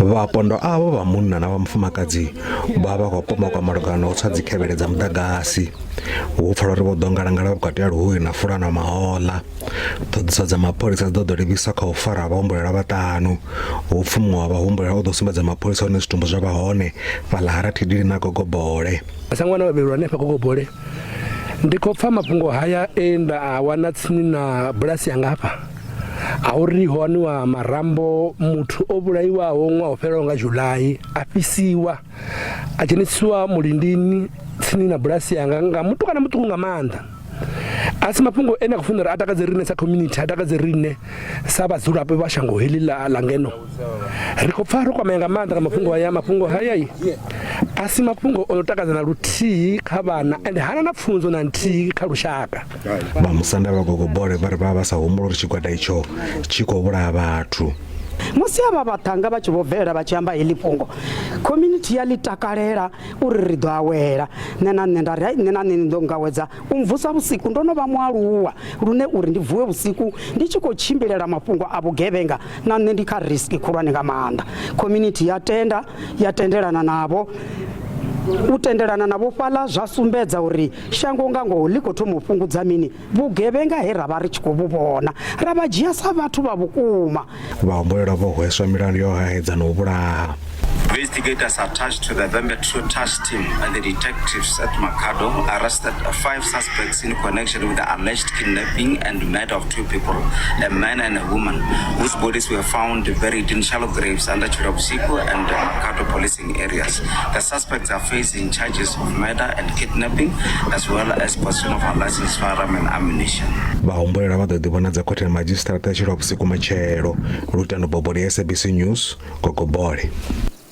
Vhapondwa avho vha munna na vha mufumakadzi vha vha khou pomokwa malugana na u tswa dzikhevhele dza muḓagasi. Hu pfala uri vho ḓo ngalangala vhukati ha Luhuhi na Fulwana mahoḽa. Ṱhoḓisiso dza mapholisa dzi ḓo ḓo livhiswa kha u fara vhahumbulelwa vhaṱanu. Hu pfi muṅwe wa vhahumbulelwa u ḓo sumbedza mapholisa hune zwitumbu zwa vha hone fhaḽa ha Rathidili na Gogobole. Sa ṅwana wa vhelwa hanefha Gogobole ndi khou pfa mafhungo haya e nda a wana tsini na bulasi yanga hafha a uri ho waniwa marambo muthu o vhulaiwaho ṅwaha o fhelaho nga July a fhisiwa a dzhenisiwa mulindini tsini na bulasi yanga nga mutukana muṱuku nga maanḓa. A si mafhungo ane a khou fanela uri a takadze riṋe sa community a takadze riṋe sa vhadzulapo vha shango heḽi ḽa ḽa ngeno. Ri khou pfa ro kwamea nga maanḓa nga mafhungo haya mafhungo haya a si mafhungo o no takadza na luthihi kha vhana ende hana na pfunzo na nthihi kha lushaka. Vhamusanda vha Gogobole vha ri vha vha sa humbuli uri tshigwada itsho tshi khou vhulaha vhathu. Musi avha vhaṱhannga vha tshi vho bvelela vha tshi amba heḽi fhungo, community ya ḽi takalela uri ri ḓo awela. Nṋe na nṋe nda ri hai nṋe na nṋe ni ḓo ngawedza u mvusa vhusiku ndo no vha mualuwa lune uri ndi vuwe vhusiku ndi tshi khou tshimbilela mafhungo a vhugevhenga na nṋe ndi kha risk khulwane nga maanḓa. Community ya tenda ya tendelana navho u tendelana navho fhaḽa zwa sumbedza uri shango nga ngoho ḽi khou thoma u fhungudza mini vhugevhenga he ra vha ri tshi khou vhu vhona ra vha dzhia sa vhathu vha vhukuma. Vhahumbulelwa vho hweswa milandu ya u hahedza na u vhulaha. Investigators attached to the Vhembe Task Team and the detectives at Makhado arrested 5 suspects in connection with the alleged kidnapping and murder of 2 people, a man and a woman, whose bodies were found buried in shallow graves under Tshilwavhusiku and Makhado policing areas. The suspects are facing charges of murder and kidnapping, as well as possession of unlicensed firearm and ammunition. Vhahumbulelwa vha ḓo ḓivhonadza khothe ya madzhisiṱiraṱa ya Tshilwavhusiku matshelo. Lutendo Boboli, SABC News, Gogobole.